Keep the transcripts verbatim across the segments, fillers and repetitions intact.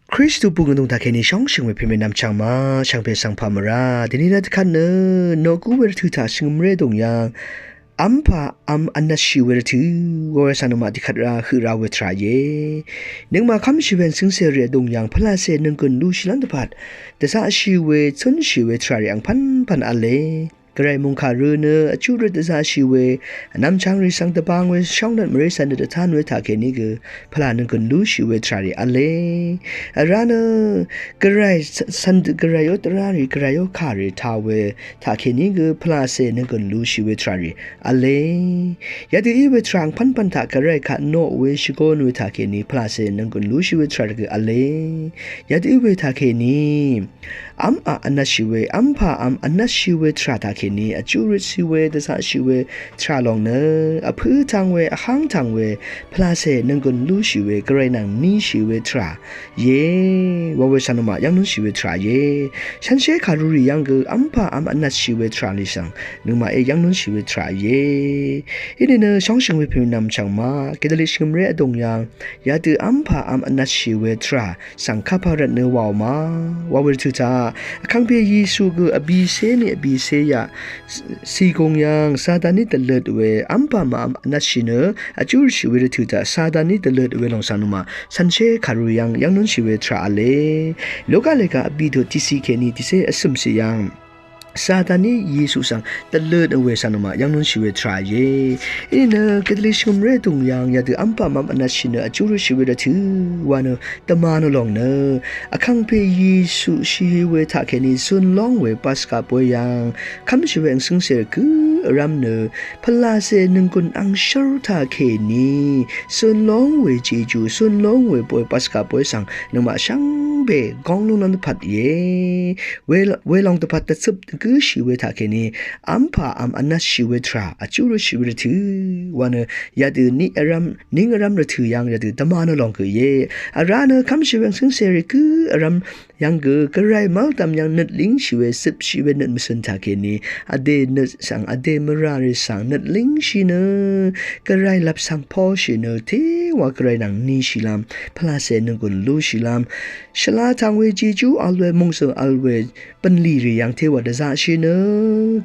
Kristu pung vdung taq kèní shóngshø̀ng we pèmè nvmchv̀ng ma shvngpè svng pà mvrá dèní rvt kvt nø noqgú we rvtø̀ taq shvngø̀mré vdùng yv̀ng vmpà vm vnvtshì we rvtø̀ wa we svng nøngmaq dvkvt ra høq ra we tvrà íe. Nøngmaq kv́mshì we vnsǿngcèrì vdùng yv̀ng pvlacè nønggø̀n lushìlv́m dvpvt dvzaqshì we cúnshì we tvrà rì angpv́npv̀n v̄le. Gvray mòngkà rø̄ nø vjú røt dvzaqshì we vnvm chvngrì svng dvbang we shóngnøt mvré cv̄n nøt dvtán we taqkèní gø pvlà nønggø̀n lúshì we tvrà rì v̄le. Vrá nø Gvray cv̄n dø Gvray ó dvrá rì Gvray ó kà rì taq we taqkèní gø pvlacè nønggø̀n lúshì we tvrà rì v̄le. Yadø í we tvrà angpv́npv̀n taq Gvray kaq noq we shvgōn we taqkèní pvlacè nønggø̀n lúshì we tvrà rì gø v̄le. Yadø í we taqkèní v́m aq vnvtshì we, v́mpà v́m vnvtshì we tvrà taqkèní vjú røtshì we dvzaqshì we tvrà lòng nø vpǿ tvng we, vháng tvng we, pvlacè nønggø̀n lúshì we, Gvray nvng níshì we tvrà íe. Wa we svng nøngmaq yv́ng lúnshì we tvrà íe. Shànshér kàrurì yv́ng gø v́mpà v́m vnvtshì we tvrà rì svng nøngmaq é yv́ng lúnshì we tvrà íe. Inìnø shóngshø̀ng we pø̀nø nvmchv̀ng ma kedvli shvngø̀mré vdùng yv́ng yadø v́mpà v́m vnvtshì we tvrà svng kapà rvt nø wàò ma. Wa we rvtø̀ taq Vkàngpè Yesu gø vbìcé ni vbìcé yaq cìgùng yv́ng Sataní dvløt we v́mpà v́m vnvtshì nø vjú røtshì we rvtø̀ taq Sataní dvløt we lòng svng nøngmaq shànshér kàrurì yv́ng yv́ng lúnshì we tvrà v̄le. Luka lèga vbì tut tiqciq kèní tiqcé vcø̀mciq yv́ng Sataní Yesu svng dvløt we svng nøngmaq yv́ng lúnshì we tvrà íe. Inìnø kedvli shvngø̀mré vdùng yv́ng yadø v́mpà v́m vnvtshì nø vjú røtshì we rvtø̀ wa nø dvma nø lòng nø Vkàngpè Yesu shì we taqkèní zun lóng we Paska boy yv́ng kv́mshì we vnsǿngcèrì gø vrv́m nø pvlacè nønggø̀n angshv́r taqkèní zun lóng we jejú, zun lóng we boy Paska boy svng nøngmaq shvngbe góng lúnlv́m dvpvt íe. Wel-, welòng dvpvt dvcøp dvgǿshì we taqkèní v́mpà v́m vnvtshì we tvrà vjú røtshì we rvtø̀ wa nø yadø niq vrv́m, ning vrv́m rvtø̀ yv́ng yadø dvma nø lòng gø íe. Vrá nø kv́mshì we vnsǿngcèrì gø vrv́m yv́ng gø Gvray mv́ldv̀m yv́ng nøt língshì we cøpshì we nøt mvcø̀n taqkèní vdè nøt svng vdè mvrà rì svng nøt língshì nø Gvray lvp svng poshì nø téwa Gvray nvng níshìlv́m pvlacè nønggø̀n lúshìlv́m shvla tvng we jejú vl we mòngsø̀ vl we bv̀nlì rì yv́ng téwa dvzaqshì nø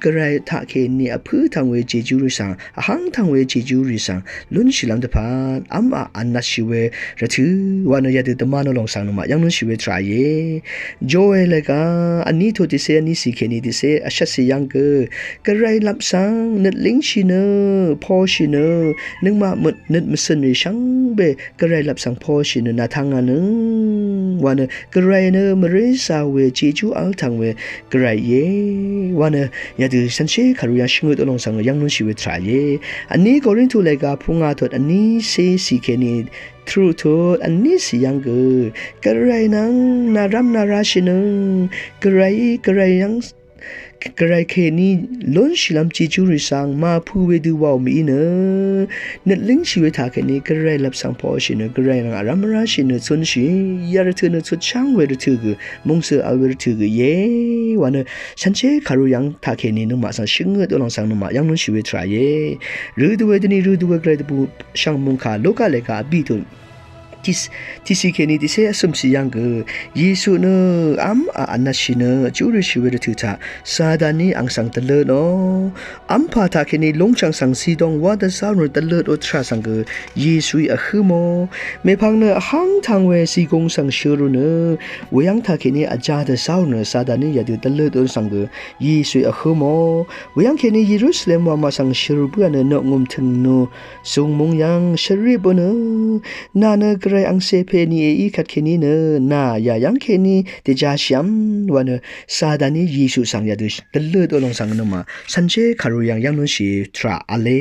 Gvray taqkèní vpǿ tvng we jejú rì svng, vháng tvng we jejú rì svng lúnshìlv́m dvpvt v́m aq vnvtshì we rvtø̀ wa nø yadø dvma nø lòng svng nøngmaq yv́ng lúnshì we tvrà íe. Joel lèga vní tut tiqcé vníciq kèní tiqcé vshvtciq yv́ng gø Gvray lvp svng nøt língshì nø poshì nø nøngmaq møt nøt mvcø̀n rì shvngbe Gvray lvp svng poshì nø nàtvng a nø wa nø Gvray nø mvré zà we jejú v́l tvng we Gvray íe. Wa nø yadø shànshér kàru yv́ng shvngøt vlòng svng nø yv́ng lúnshì we tvrà íe. Vní Korintu lèga pungà tut vnícé ciq kèní tvrø tut vníciq yv́ng gø Gvray nvng nàrv́m nàrashì nø Gvray, Gvray yv́ng Gvray kèní lúnshìlv́m jejú rì svng màpø̄ wedø wàò mìí nø nøt língshì we taqkèní Gvray lvp svng poshì nø Gvray nvng vrv́m vrashì nø cúnshì ya rvtø̀ nø cutsháng we rvtø̀ gø mòngsø̀ vl we rvtø̀ gø íe. Wa nø shànshér kàru yv́ng taqkèní nøngmaq svng shvngøt vlòng svng nøngmaq yv́ng lúnshì we tvrà íe. Rø dø we dvni rø dø we Gvray dvbù shv̀ng mòngkà Luka lèga vbì tut tiq, tiqciq kèní tiqcé vcø̀mciq yv́ng gø Yesu nø v́m aq vnvtshì nø vjú røtshì we rvtø̀ taq Sataní àng svng dvløtò. V́mpà taqkèní lúngchv̀ng svng zidong wá dvzá rvt nø dvløtò tvrà svng gø Yesuí vhǿ mò. Mèpvng nø vháng tvng we zìgùng svng shø̀ rvt nø weyv́ng taqkèní vjā dvzá rvt nø Sataní yadø dvløtò svng gø Yesuí vhǿ mò. Weyv́ng kèní Yerusalem wàmaq svng shø̀r bǿà nø noqngø̀m tø̀ng nø zùng mung yv́ng shvri bø nø nà nø Gvray angcè pè ni èí kvtkèní nø nà yà yv́ng kèní dèjashìv́m wa nø Sataní Yesu svng yadø dvløtò lòng svng nøngmaq shànshér kàru yv́ng yv́ng lúnshì tvrà v̄le.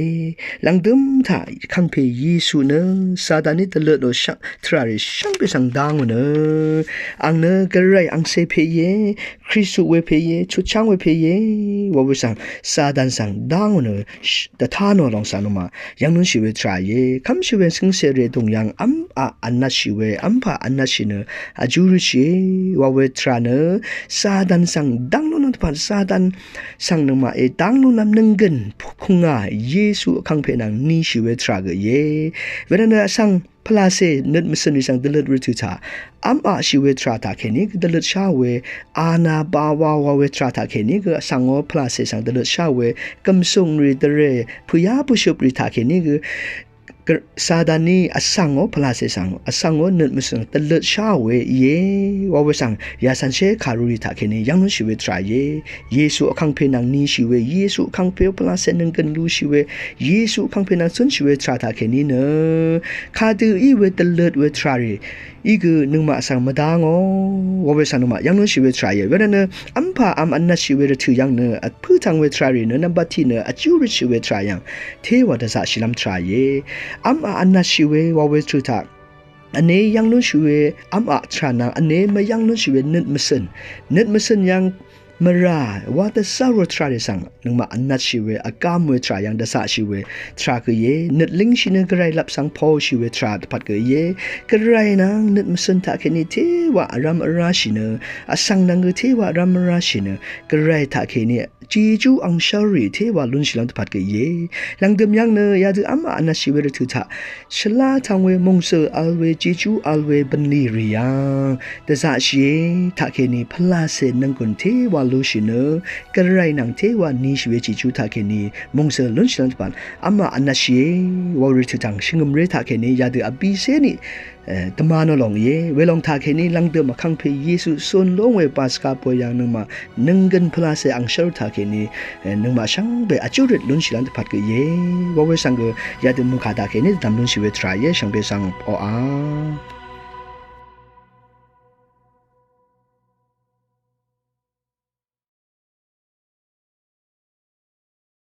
Lv̀ngdø̀m taq Vkàngpè Yesu nø Sataní dvløtò shvng tvrà rì shvngbe svng dá ngò nø àng nø Gvray angcè pè íe, Kristu we pè íe, chutcháng we pè íe, wa we svng Satan svng dá ngò nø dvtá nò lòng svng nøngmaq yv́ng lúnshì we tvrà íe. Kv́mshì we vnsǿngcèrì vdùng yv́ng v́m aq vnvtshì we, v́mpà vnvtshì nø vjú røtshìe, wa we tvrà nø Satan svng dv́ng lúnlv́m dvpvt Satan svng nøngmaqí dv́ng lúnlv́m nønggø̀n pungà Yesu Vkàngpè nvng níshì we tvrà gø íe. Wervtnø vsvng pvlacè nøt mvsø̀n rì svng dvløt rvtø̀ taq v́m aqshì we tvrà taqkèní gø dvløt shá we, anà bawa wa we tvrà taqkèní gø vsv̀ngó pvlacè svng dvløt shá we, gv̀msùng rì dvrè pø̀yá pø̀shøp rì taqkèní gø Sataní vsv̀ngó pvlacè svng vsv̀ngó nøt mvsø̀n dvløt shá we íe wa we svng yashanshe kàrurì taqkèní yv́ng lúnshì we tvrà íe. Yesu vkangpe nvng nishì we, Yesu vkangpe pvlacè nønggøn lushì we, Yesu vkangpe nvng cúnshì we tvrà taqkèní nø kadø í we dvløt we tvrà rì í gø nøngmaq svng mvdá ngò wa we svng nøngmaq yv́ng lúnshì we tvrà íe. Wervtnø v́mpà v́m vnvtshì we rvtø̀ yv́ng nø vpǿtvng we tvrà rì nø nvmbat tiq nø vjú røtshì we tvrà yv́ng téwà dvzaqshìlv́m tvrà íe. V́m aq vnvtshì we wa we rvtø̀ taq vné yv́ng lúnshì we v́m aq tvrà nvng vné mvyv́ng lúnshì we nøt mvsø̀n, nøt mvsø̀n yv́ng mvrà wa dvzá rø tvrà rì svng nøngmaq vnvtshì we vgám we tvrà yv́ng dvzaqshì we tvrà gø íe. Nøt língshì nø gvray lap svng poshì we tvrà dvpvt gø íe. Gvray nvng nøt mvsø̀n taqkèní téwà vrv́m vrashì nø vsv̀ng nvng gø téwà vrv́m vrashì nø gvray taqkèní Jejú angshv́lrì téwà lúnshìlv́m dvpvt gø íe. Lv̀ngdø̀m yv́ng nø yadø v́m aq vnvtshì we rvtø̀ taq shvlá tvng we mòngzø̀ vl we Jejú vl we bv̀nlì rì yv́ng dvzaqshìe. Taqkèní pvlacè nvnggùn téwà lúshì nø gvray nvng téwà nishì we Jejú taqkèní mòngzø̀ lúnshìlv́m dvpvt v́m aq vnvtshìe wa we rvtø̀ tvng shvngø̀mré taqkèní yadø vbicé ní dvmvnò lòng íe. Welòng taqkèní lv̀ngdø̀m vkangpe Yesu cun lóng we Paska boy yv́ng nøngmaq nønggøn pvlacè angshv́l taqkèní nøngmaq shvngbe vjú røt lúnshìlv́m dvpvt gø íe. Wa we svng gø yadø mùkà taqkèní dvdv̀m lúnshì we tvrà íe. Shvngbe svng oqà